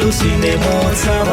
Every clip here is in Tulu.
ತುಳು ಸಿನೆಮೋತ್ಸವ.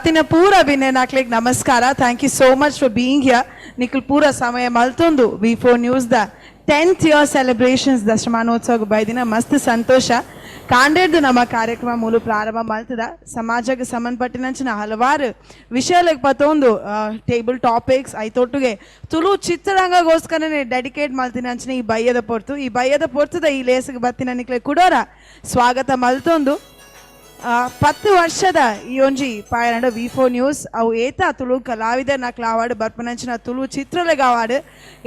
ಬತ್ತಿನ ಪೂರ ಬಿನ್ನೆರ್ನಕ್ಲೆಗ್ ನಮಸ್ಕಾರ. Thank you so much for being here. ನಿಕುಲ್ ಪೂರ ಸಮಯ ಮಲ್ತೊಂದು V four news the 10th year celebrations ದಶಮಾನೋತ್ಸವ ಬೈದಿನ ಮಸ್ತ್ ಸಂತೋಷ. ಕಾಂಡೇರ್ದು ನಮ್ಮ ಕಾರ್ಯಕ್ರಮ ಮೂಲು ಪ್ರಾರಂಭ ಮಲ್ತದ. ಸಮಾಜಕ್ಕೆ ಸಂಬಂಧಪಟ್ಟಿನಂಚಿನ ಹಲವಾರು ವಿಷಯಗಳಿಗೆ ಪತ್ತೊಂದು ಟೇಬಲ್ ಟಾಪಿಕ್ಸ್ ಐತೊಟ್ಟಿಗೆ ತುಳು ಚಿತ್ರರಂಗಗೋಸ್ಕರನೇ ಡೆಡಿಕೇಟ್ ಮಲ್ತಿನಂಚಿನ ಈ ಬಯ್ಯದ ಪೊರ್ತು, ಈ ಬಯ್ಯದ ಪೊರ್ತುದ ಈ ಲೇಸ್ಗೆ ಬತ್ತಿನ ನಿಕ್ಲೆ ಕುಡೋರ ಸ್ವಾಗತ ಮಲ್ತೊಂದು, 10 ವರ್ಷದ ಈ ಒಂಜಿ ಪಾಯನಡ ವಿ ಫೋರ್ ನ್ಯೂಸ್ ಅವು ಏತ ತುಳು ಕಲಾವಿದರ್ ನಕ್ಲಾವಾಡು, ಬರ್ಪನಂಚಿನ ತುಳು ಚಿತ್ರಲೆಗಾವಾಡು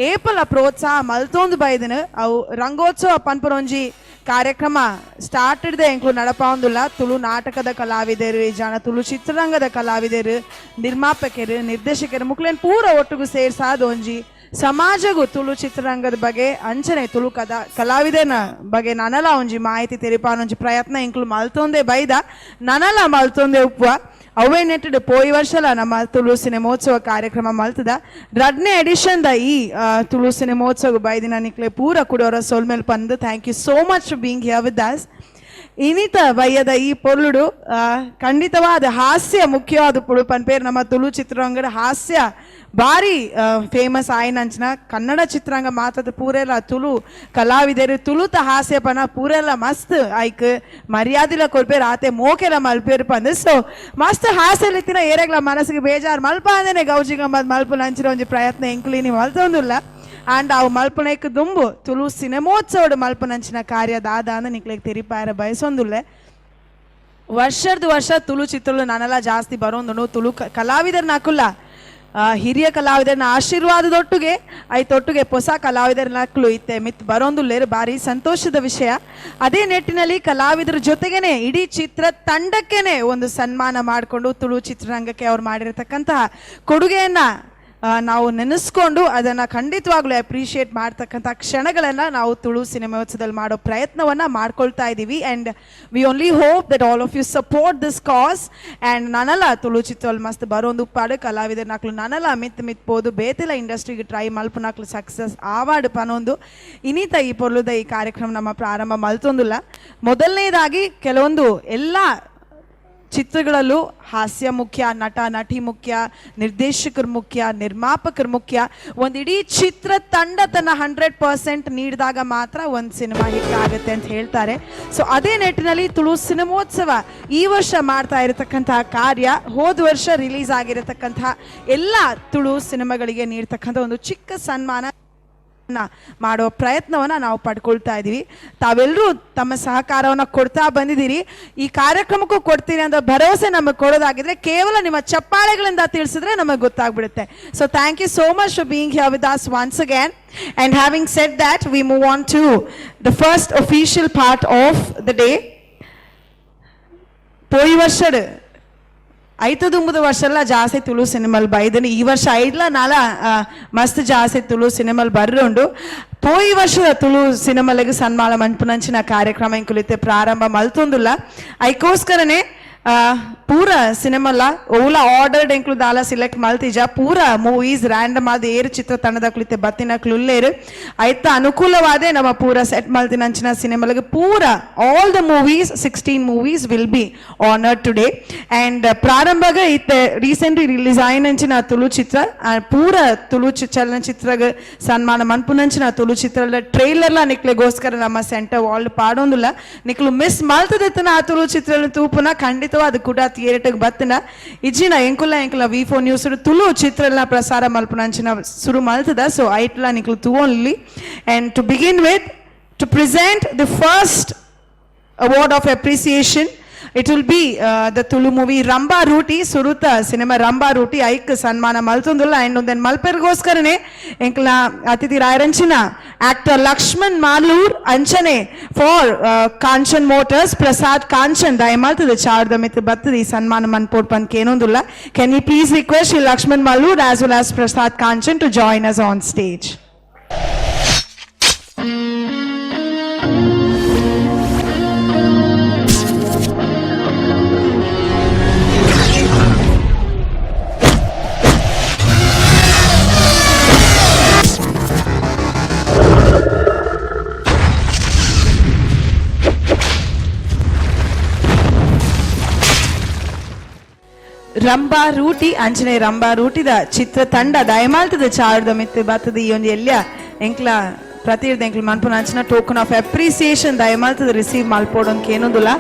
ಏಪಲ ಪ್ರೋತ್ಸಾಹ ಮಲ್ತೊಂದು ಬೈದನ. ಅವು ರಂಗೋತ್ಸವ ಪನ್ಪುನೊಂಜಿ ಕಾರ್ಯಕ್ರಮ ಸ್ಟಾರ್ಟ್ ಹಿಡ್ದೆ ಎಂಕ್ಲು ನಡಪಾವೊಂದುಲ್ಲ. ತುಳು ನಾಟಕದ ಕಲಾವಿದರು, ಜನ ತುಳು ಚಿತ್ರರಂಗದ ಕಲಾವಿದರು, ನಿರ್ಮಾಪಕರು, ನಿರ್ದೇಶಕರು ಮುಕ್ಲೇನ್ ಪೂರ ಒಟ್ಟುಗು ಸೇರ್ಸಾದ ಒಂಜಿ ಸಮಾಜಗೂ ತುಳು ಚಿತ್ರರಂಗದ ಬಗ್ಗೆ ಅಂಚನೆ ತುಳು ಕದಾ ಕಲಾವಿದನ ಬಗ್ಗೆ ನನಲ ಒಂಜಿ ಮಾಹಿತಿ ತೆರಿಪಾನ ಒಂಜಿ ಪ್ರಯತ್ನ ಎಂಕ್ಲು ಮಲ್ತೊಂದೇ ಬೈದ, ನನಲ ಮಲ್ತೊಂದೇ ಉಪ್ಪುವ. ಅವೇ ನೆಟ್ಟಡ್ ಪೋಯಿ ವರ್ಷಲ ನಮ್ಮ ತುಳು ಸಿನಿಮೋತ್ಸವ ಕಾರ್ಯಕ್ರಮ ಮಲ್ತದ. ರಡ್ನೇ ಎಡಿಷನ್ the ಈ ತುಳು ಸಿನಿಮೋತ್ಸವ ಬೈದಿನ ನಿಕ್ಲೆ ಪೂರ ಕುಡೋರ ಸೊಲ್ಮೆಲ್ ಪಂದ್, thank you so much being here with us. ಇನಿತ ಬಯ್ಯದ ಈ ಪೊರ್ಲುಡು ಖಂಡಿತವಾದ ಹಾಸ್ಯ ಮುಖ್ಯವಾದ ಪುಡು ಪನ್ಪೇರ್. ನಮ್ಮ ತುಳು ಚಿತ್ರರಂಗದ ಹಾಸ್ಯ ಬಾರಿ ಫೇಮಸ್ ಆಯಿನಂಚಿನ. ಕನ್ನಡ ಚಿತ್ರರಂಗ ಮಾತ್ರದ ಪೂರೆಲ್ಲ ತುಳು ಕಲಾವಿದರು ತುಳುತ ಹಾಸ್ಯ ಪನ ಪೂರೆಲ್ಲ ಮಸ್ತ್ ಐಕ್ ಮರ್ಯಾದಿಲ ಕೊರ್ಪೇರ್, ಆತೆ ಮೋಕೆಲ ಮಲ್ಪೇರ್ ಪಂದ್. ಸೊ ಮಸ್ತ್ ಹಾಸ್ಯ ಇತ್ತಿನ ಏರೆಗ್ಲ ಮನಸ್ಸಿಗೆ ಬೇಜಾರು ಮಲ್ಪ ಅಂದೇನೆ ಗೌಜಿ ಗಮ್ಮತ್ ಮಲ್ಪು ನಂಚಿನ ಒಂಜಿ ಪ್ರಯತ್ನ ಎಂಕುಲಿನಿ ಮಲ್ತೊಂದುಲ್ಲ. ಆಂಡ್ ಅವು ಮಲ್ಪುನೈಕ್ ದುಂಬು ತುಳು ಸಿನಿಮೋತ್ಸವಡ್ ಮಲ್ಪುನಂಚಿನ ಕಾರ್ಯ ದಾದ ಅಂದ್ ನಿಕ್ಲೆಗ್ ತೆರಿಪಾಯರ ಬಯಸೊಂದುಲ್ಲೆ. ವರ್ಷದ ವರ್ಷ ತುಳು ಚಿತ್ರಗಳು ನಾನೆಲ್ಲ ಜಾಸ್ತಿ ಬರೋಂದುಂಡು. ತುಳು ಕಲಾವಿದರ್ನ ಅಕುಲ್ಲ ಹಿರಿಯ ಕಲಾವಿದರನ್ನ ಆಶೀರ್ವಾದದೊಟ್ಟಿಗೆ ಐತೊಟ್ಟಿಗೆ ಹೊಸ ಕಲಾವಿದರನ್ನಕ್ಲು ಇತ್ತೆ ಮಿತ್ ಬರೋಂದುಲ್ಲೇರು. ಭಾರಿ ಸಂತೋಷದ ವಿಷಯ. ಅದೇ ನಿಟ್ಟಿನಲ್ಲಿ ಕಲಾವಿದರ ಜೊತೆಗೇನೆ ಇಡೀ ಚಿತ್ರ ತಂಡಕ್ಕೇನೆ ಒಂದು ಸನ್ಮಾನ ಮಾಡಿಕೊಂಡು ತುಳು ಚಿತ್ರರಂಗಕ್ಕೆ ಅವ್ರು ಮಾಡಿರತಕ್ಕಂತಹ ಕೊಡುಗೆಯನ್ನ ನಾವು ನೆನೆಸ್ಕೊಂಡು ಅದನ್ನು ಖಂಡಿತವಾಗ್ಲೂ ಅಪ್ರಿಷಿಯೇಟ್ ಮಾಡ್ತಕ್ಕಂಥ ಕ್ಷಣಗಳನ್ನು ನಾವು ತುಳು ಸಿನಿಮೋತ್ಸವದಲ್ಲಿ ಮಾಡೋ ಪ್ರಯತ್ನವನ್ನು ಮಾಡ್ಕೊಳ್ತಾ ಇದ್ದೀವಿ. And we only hope that all of you support this cause and ನನಲ ತುಳು ಚಿತ್ರದಲ್ಲಿ ಮಸ್ತ್ ಬರೋಂದು ಉಪ್ಪಾಡು, ಕಲಾವಿದರ್ನಾಕ್ಲು ನನಲ ಮಿತ್ ಮಿತ್ ಪೋದು ಬೇತೆಲ ಇಂಡಸ್ಟ್ರಿಗೆ ಟ್ರೈ ಮಲ್ಪುನಾಕ್ಲು ಸಕ್ಸಸ್ ಆವಾಡು ಪನೊಂದು ಇನಿತ ಈ ಪೊರ್ಲುದ ಈ ಕಾರ್ಯಕ್ರಮ ನಮ್ಮ ಪ್ರಾರಂಭ ಮಲ್ತೊಂದುಲ್ಲ. ಮೊದಲನೇದಾಗಿ ಕೆಲವೊಂದು ಎಲ್ಲ ಚಿತ್ರಗಳಲ್ಲೂ ಹಾಸ್ಯ ಮುಖ್ಯ, ನಟ ನಟಿ ಮುಖ್ಯ, ನಿರ್ದೇಶಕರು ಮುಖ್ಯ, ನಿರ್ಮಾಪಕರು ಮುಖ್ಯ. ಒಂದು ಇಡೀ ಚಿತ್ರ ತಂಡ ತನ್ನ 100% ನೀಡಿದಾಗ ಮಾತ್ರ ಒಂದು ಸಿನಿಮಾ ಹಿಟ್ ಆಗುತ್ತೆ ಅಂತ ಹೇಳ್ತಾರೆ. ಸೊ ಅದೇ ನಿಟ್ಟಿನಲ್ಲಿ ತುಳು ಸಿನಿಮೋತ್ಸವ ಈ ವರ್ಷ ಮಾಡ್ತಾ ಇರತಕ್ಕಂತಹ ಕಾರ್ಯ, ಹೋದ ವರ್ಷ ರಿಲೀಸ್ ಆಗಿರತಕ್ಕಂತಹ ಎಲ್ಲ ತುಳು ಸಿನಿಮಾಗಳಿಗೆ ನೀಡ್ತಕ್ಕಂಥ ಒಂದು ಚಿಕ್ಕ ಸನ್ಮಾನ ಮಾಡೋ ಪ್ರಯತ್ನವನ್ನ ನಾವು ಪಡ್ಕೊಳ್ತಾ ಇದ್ದೀವಿ. ತಾವೆಲ್ಲರೂ ತಮ್ಮ ಸಹಕಾರವನ್ನ ಕೊಡ್ತಾ ಬಂದಿದ್ದೀರಿ. ಈ ಕಾರ್ಯಕ್ರಮಕ್ಕೂ ಕೊಡ್ತೀರಿ ಅಂತ ಭರವಸೆ ನಮಗೆ ಕೊಡೋದಾಗಿದ್ರೆ ಕೇವಲ ನಿಮ್ಮ ಚಪ್ಪಾಳೆಗಳಿಂದ ತಿಳಿಸಿದ್ರೆ ನಮಗೆ ಗೊತ್ತಾಗ್ಬಿಡುತ್ತೆ. So thank you so much for being here with us once again. And having said that, we move on to the first official part of the day. ಪೋಯಿ ವರ್ಷಡ್ ಐತ ದುಂಬುದ ವರ್ಷ ಎಲ್ಲ ಜಾಸ್ತಿ ತುಳು ಸಿನಿಮಲ್ ಬೈದನಿ. ಈ ವರ್ಷ ಐದ್ಲ ನಾಲ ಮಸ್ತ್ ಜಾಸ್ತಿ ತುಳು ಸಿನಿಮಲ್ ಬರ್ರುಂಡು. ಪೋಯಿ ವರ್ಷದ ತುಳು ಸಿನಿಮಲ್ಗೆ ಸನ್ಮಾನ ಮನ್ಪುನಂಚಿನ ಕಾರ್ಯಕ್ರಮ ಇಂಕುಲಿತ್ತೆ ಪ್ರಾರಂಭ ಮಲ್ತೊಂದುಲ್ಲ. ಐಕೋಸ್ಕರನೇ ಪೂರ ಸಿನಿಮಲ್ಲ ಓಲ ಆರ್ಡರ್ಡ್ ಎಂಕ್ಲು ದಾಲ ಸಿಲೆಕ್ಟ್ ಮಲ್ತಿಜ. ಪೂರ ಮೂವೀಸ್ ರ್ಯಾಂಡಮ್ ಆದ ಏರು ಚಿತ್ರ ತಂಡದ ಕುಳಿತೆ ಬತ್ತಿನ ಉಲ್ಲೇರು. ಐತ ಅನುಕೂಲವಾದೆ ನಮ್ಮ ಪೂರ ಸೆಟ್ ಮಲ್ತಿನಂಚಿನ ಸಿನಿಮಲ್ಗೆ ಪೂರ all the movies, 16 movies will be honoured today. And ಪ್ರಾರಂಭಗ ಇತ್ತೆ ರೀಸೆಂಟ್ಲಿ ರಿಲೀಸ್ ಆಯಿನಂಚಿನ ತುಳು ಚಿತ್ರ, ಪೂರ ತುಳು ಚಲನಚಿತ್ರಗ ಸನ್ಮಾನ ಮನ್ಪುನಂಚಿನ ತುಳು ಚಿತ್ರದ ಟ್ರೈಲರ್ಲ ನಿಕ್ಲೆಗೋಸ್ಕರ ನಮ್ಮ ಸೆಂಟರ್ ವಾಲ್ ಪಾಡೊಂದುಲ್ಲ. ನಿಕ್ಲು ಮಿಸ್ ಮಲ್ತದೆತ್ತನ ಆ ತುಳು ಚಿತ್ರ ತೂಪುನ ಖಂಡಿತವಾದ ಕೂಡ ಥಿಯೇಟರ್ಗೆ ಬತ್ತನ ಇಜ್ಜಿನ ಎಂಕುಲ ಎಂಕುಲ ವಿ ಫೋರ್ ನ್ಯೂಸ್ ತುಳು ಚಿತ್ರಲ ಪ್ರಸಾರ ಮಲ್ಪುನಂಚಿನ ಸುರು ಮಲ್ತದ. ಸೊ ಐಟ್ಲ ನಿಕ್ಲು ತೂವೊನ್ಲಿ. And to begin with, to present the first award of appreciation, it will be the Tulu movie Ramba Rooti. ಸುರುತ cinema Rambha Rooti ಐಕ್ ಸನ್ಮಾನ ಮಲ್ತೊಂದುಲ್ಲ. ಅಂಡ್ then ಮಲ್ಪೆರ್ಗೋಸ್ಕರನೇ ಎಂಕ್ಲ ಅತಿಥಿ ರಾಯರಂಚಿನ ಆಕ್ಟರ್ ಲಕ್ಷ್ಮಣ್ ಮಾಲೂರ್, ಅಂಚನೆ ಫಾರ್ ಕಾಂಚನ್ ಮೋಟರ್ಸ್ ಪ್ರಸಾದ್ ಕಾಂಚನ್ ದಯಮಲ್ತದ ಚಾರ್ದ ಮಿತ್ ಬತ್ತದ ಈ ಸನ್ಮಾನ ಮನ್ಪೋಡ್ ಪನ್ ಕೇನೊಂದುಲ್ಲ. Can you please request Shri Lakshman Malur as well as Prasad Kanchan to join us on stage? Rambha ರೂಟಿ ಅಂಚನೆ ರಂಬಾ ರೂಟಿದ ಚಿತ್ರ ತಂಡ ದಯಮಾಲ್ತದ ಚಾರುದ ಮಿತ್ತು ಬತ್ತದ ಈ ಒಂಜಿ ಎಲ್ಯ ಎಂಕ್ಲ ಪ್ರತಿರ್ದ ಎಂಕ್ಲ ಮನ್ಪುನ ಅಂಚಿನ ಟೋಕನ್ ಆಫ್ ಅಪ್ರಿಸಿಯೇಷನ್ ದಯಮಾಲ್ತದ ರಿಸೀವ್ ಮಲ್ಪೋಡು ಅಂತ ಕೇನೊಂದುಲ್ಲ.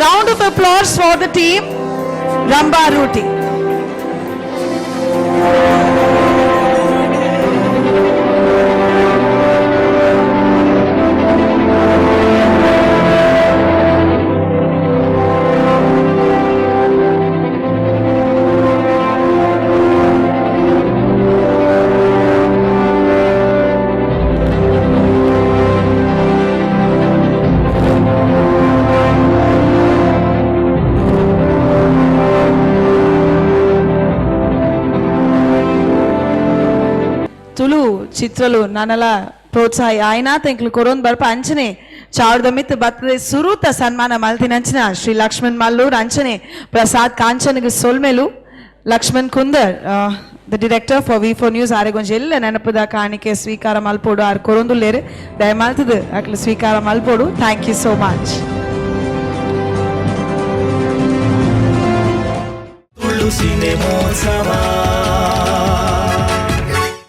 Round of applause for the team Rambha Rooti. Tulu ಚಿತ್ರಲು ನನಲ ಪ್ರೋತ್ಸಾಹ ಆಯ್ನಾತ ಎಂಕ್ಲು ಕೊರೊಂದು ಬರ್ಪ. ಅಂಚನೆ ಚಾರುದ ಮಿತ್ ಬತ್ತದೆ ಸುರೂತ ಸನ್ಮಾನ ಮಲ್ತಿನಂಚಿನ ಶ್ರೀ ಲಕ್ಷ್ಮಣ್ ಮಲ್ಲೂರ್ ಅಂಚನೆ ಪ್ರಸಾದ್ ಕಾಂಚನ್ಗ್ ಸೊಲ್ಮೆಲು. Lakshman Kundar, the director for V4 News, ಆರೆಗೊಂಜಿ ಎಲ್ಲ ನೆನಪುದ ಕಾಣಿಕೆ ಸ್ವೀಕಾರ ಮಲ್ಪೋಡು. ಆರ್ ಕೊರೊಂದುಲ್ಲೇರು, ದಯಮಾಲ್ತದು ಅಕ್ಲು ಸ್ವೀಕಾರ ಮಲ್ಪೋಡು. Thank you so much. Tulu ಸಿನೆಮೋತ್ಸವ.